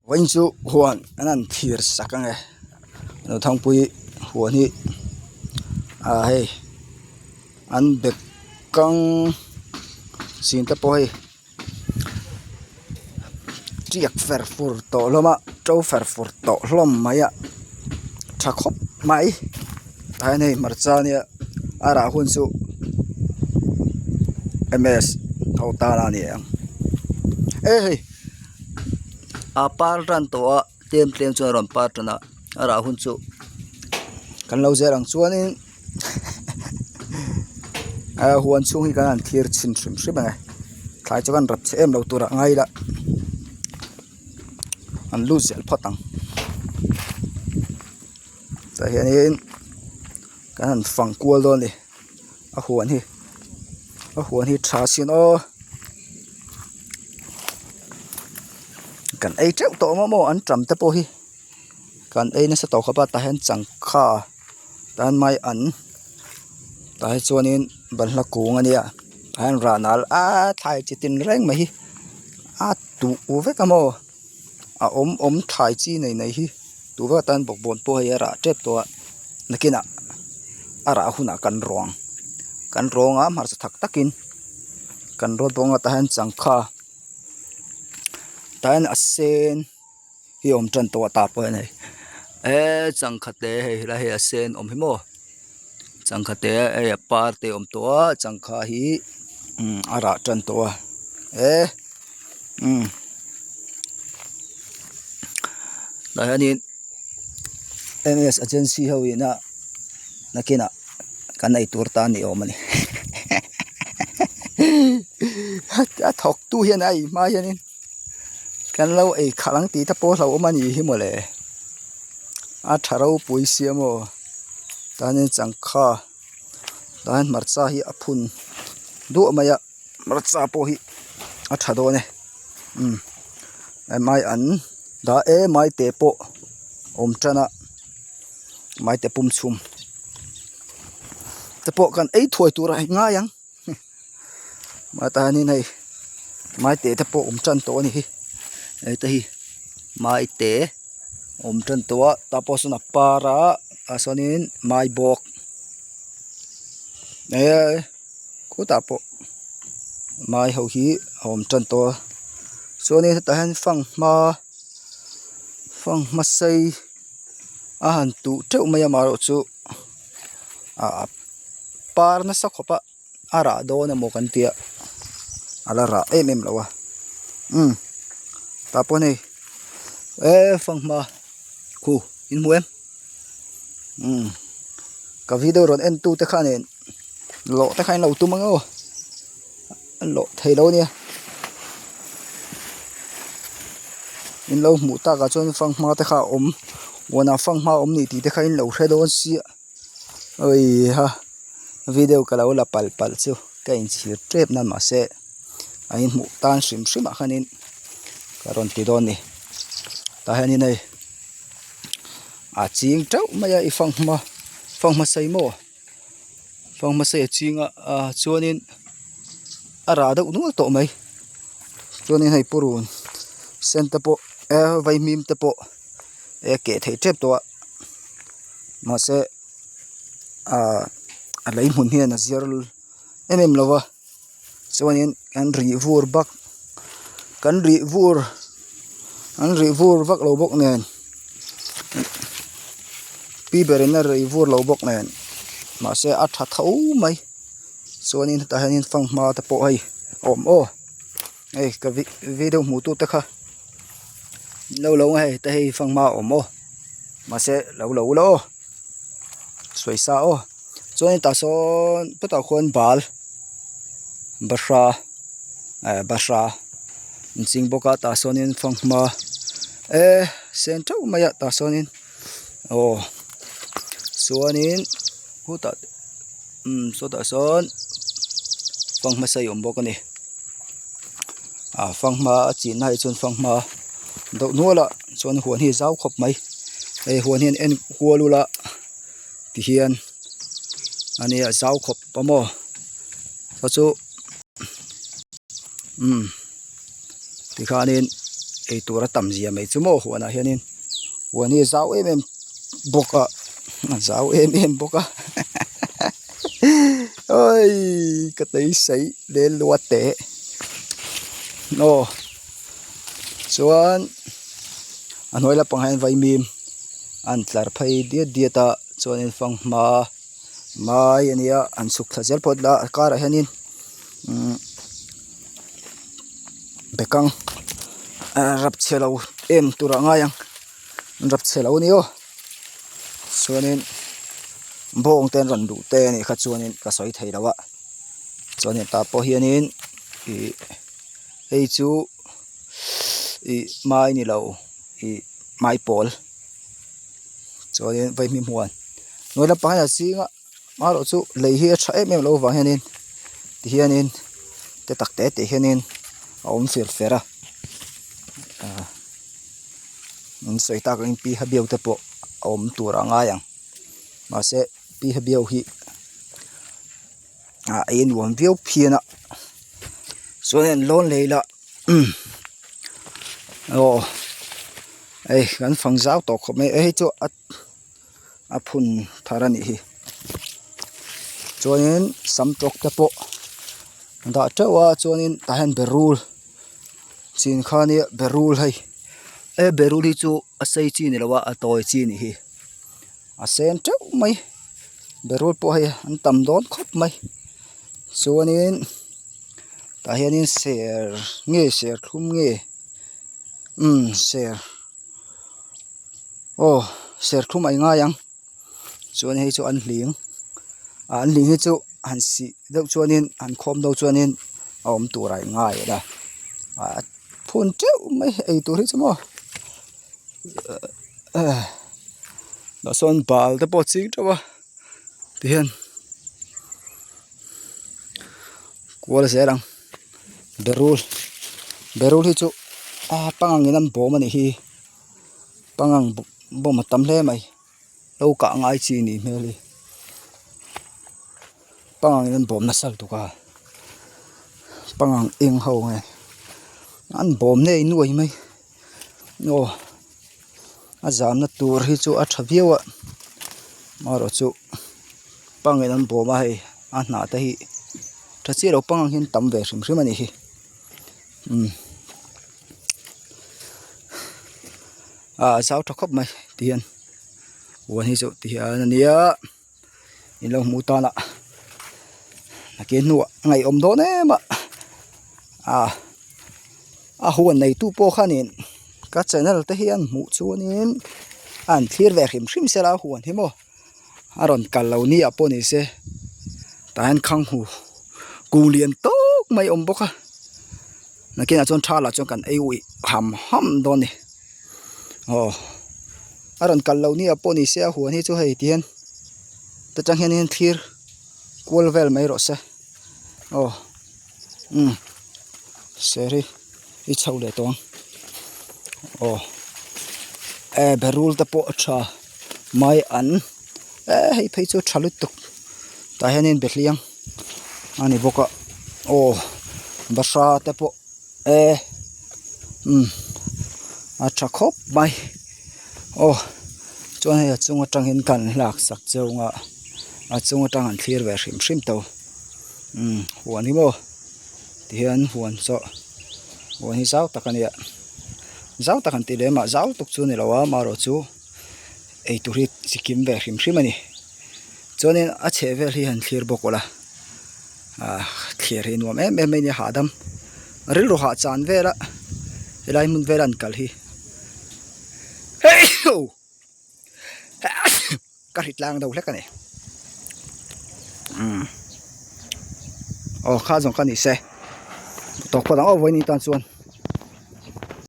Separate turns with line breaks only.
Vawiin chu huan an han thir sak ang e Thangpui huan hi ah hei an bek kang sin te pawh hei tiak fer fur tawh hlawm a to fer fur tawh hlawm mai a tha khawp mai tah hian hei hmarcha ania a rah hun chu m s ho tan a ni ang e hei a par tan tawh a tlem tlem chuan a rawn par tan a a rah hun chu kan lo zel ang chuanin huan chhung hi kan han thlir chhin hrim hrim ang e thlai chu kan rap chhe em lo tur ah ngai ila an lut zel phawt ang tah hianin kan han fang kual dawn a ni a huan hi a huan hi tha sin aw kan ei teuh tawh maw maw an tam te pawh hi kan ei nasa tawh khawp a tah hian changkha tah hian mai an tah hi chuanin balhla kung a nia tah hian rah nal aaa thlai chi tin reng mai hi a tuh vek a maw a awm awm thlai chi nei nei hi tuh vek atan bawkbawn pawh hei a rah tep tawh a nakinah a rah hunah kan rawng kan rawng a hmarcha thak takin kan rawt bawk a tah hian changkha tah hian a sen hi a awm tan tawh a tah pawh hian hei eee changkha te hei helai hi a sen awm hi maw changkha te hei a par te a awm tawh a changkha hi umm a rah tan tawh a eee umm tah hianin m s agency ho ina nakinah kan eitur tan ni awm a ni a thawk tu hian a ei hma hianin kan lo ei khalh ang tih te pawh a hlauhawm a nih hi mawle a tha ropui sia maw chuanin changkha tah hian hmarcha hi a phun duah mai a hmarcha pawh hi a tha dawn e umm mai an dah e maite pawh awm tan a maite pum chhum te pawh kan ei thuai tur a ngai ang. Mah hianin hei maite te pawh awm tan tawh a ni hi hei te hi maite awm tan tawh a tah pawh sawn a par a tah sawnin mai bawk eee khutah pawh mai ho hi a awm tan tawh a chuanin hetah hian fanghma fanghma sei a han tuh teuh mai a amaherawhchu ah par nasa khawp a a rah dawn emaw kan tia a la rah em em lo a umm tah pawh hei eee fanghma khu in hmu em umm ka video rawn en tu te khan in lawh te kha in lo tum ang aw a lawh thei lo ania in lo hmuh takah chuan fanghma te kha a awm huanah fanghma a awm ni tih te kha in lo hre dawn sia. Awiha video ka lo la palh palh chu ka inchhir tep na mahse a inhmuh tan hrim hrim ah khanin ka rawn ti dawn a ni tah hianin hei a ching teuh mai a i fanghma fanghma sei maw fanghma sei a ching a ah chuanin a rah deuh nual tawh mai chuanin hei purun sen te pawh eh vaimim te pawh e keh theih tep tawh a. Mahse ahh a lei hmun hian a zir em em lo va chuanin an rih vur bak kan rih vur an rih vur vak lo bawk nen pi berin a rih vur lo bawk nen mahse a tha tho mai chuanin hetah hianin fanghma te pawh hei a awm aw hei ka video hmuh tu te kha lo lo hei te hei fanghma a awm aw. Mahse lo lo ula aw sawi sa aw chuanin tah sawn chutah khuan bal bahra eh bahra an ching bawk a tah sawnin fanghma eh sen teuh mai a tah sawnin aw chuanin khutah umm sawtah sawn fanghma sei a awm bawk a ni. Ah fanghma a chin na hi chuan fanghma deuh nual a chuan huan hi a zau khawp mai hei huan hian en kual ula tihian ania a zau khawp a maw saw chu umm tikhanin. Eitur a tam zia mai chu maw huanah hianin huan hi a zau em em bawk a a zau em em bawk a awii ka tei saih lel luat teh aw chuan a hnuai lampangah hian vaimim a an tlar phei diat diat a chuanin fanghma mai a nia an chhuk thla zel phawt la a karah hianin umm bekang rap chhe lo em tur ah ngai ang rap chhe lo a ni aw chuanin bawng te an rawn duh te a nih kha chuanin ka sawi thei lo a chuanin tah pawh hianin ih hei chu ih mai ni lo ih maipawl chuanin vaihmim huan hnuai lampang hian a ching a. Amaherawh chu lei hi a tha em em loh avang hianin tihianin te tak te te hianin a awm fer fer a ah an sawi tak angin pi habiau te pawh a awm tur a ngai ang mahse pi habiau hi ah ei a nuam viau phian a chuan an lawn lei lah aw hei kan fang zau tawh khawp mai hei chu a. a phun thar a nih hi chuanin sam tawk te pawh a dah teuh a chuanin tah hian berul chin kha nia berul hei he berul hi chu a sei chi ni lo a a tawi chi a nih hi a sen teuh mai berul pawh hei an tam dawn khawp mai chuanin tah hianin ser nge serthlum nge umm ser. Aw serthlum a ingai ang chuan hei chu an hling ah an hling hi chu han sih deuh chuanin han khawm deuh chuanin a awm tur a ingai a ah phun teuh mai ei tur hi chu maw tah sawn bal te pawh a ching teuh a tihian kual zel ang berul berul hi chu a pangang in an bawm a nih hi pangang bawm a tam hle mai lo kah ngai chi a nih hmel hi pangang in an bawm nasa lutuk a pangang eng ho nge an bawm nei nuai mai aw a zamna tur hi chu a tha viau a amaherawhchu pangin an bawm a hei a hnah te hi tha chiah lo pang ang hian tam ve hrim hrim a nih hi umm ah a zau tha khawp mai ti hian huan hi chu ti hian a nia in lo hmuh tan a nakin hnuah a ngaihawm dawn em a ah a huan neitu pawh khanin ka channel te hian hmuh chuanin a han thlir ve hrim hrim sela a huan hi maw a rawn kal lo ni ah pawh ni se tah hian khanghu kung lian tawk mai a awm bawk a nakinah chuan tha lah chuan kan ei uih ham ham dawn a ni aw a rawn kal lo ni ah pawh ni se a huan hi chu hei ti hian ta tang hian in thlir kual vel mai rawh se aw umm ser hi i chho leh tawh ang aw e berul te pawh a tha mai an e hei phei chu a tha lutuk tah hianin behliang a ni bawk a aw bahra te pawh e umm a tha khawp mai aw chuan hei a chung atangin kan lak sak cheu a a chung atang an thlir ve hrim hrim tawh umm huan hi maw tihian huan chaw huan hi zau tak a nia zau tak an tih lem ah zau tuk chu a ni lo a amaherawhchu eitur hi chi kim ve hrim hrim a ni chuanin a chheh vel hi han thlir bawk ula ah thlir hi nuam em em mai a ni a hahdam rilru hah chan vel a helai hmun vel a an kal hi ka hri tlang deuh hlek a ni umm aw kha zawng kha ni se tawk phawt ang aw vawiin tan chuan.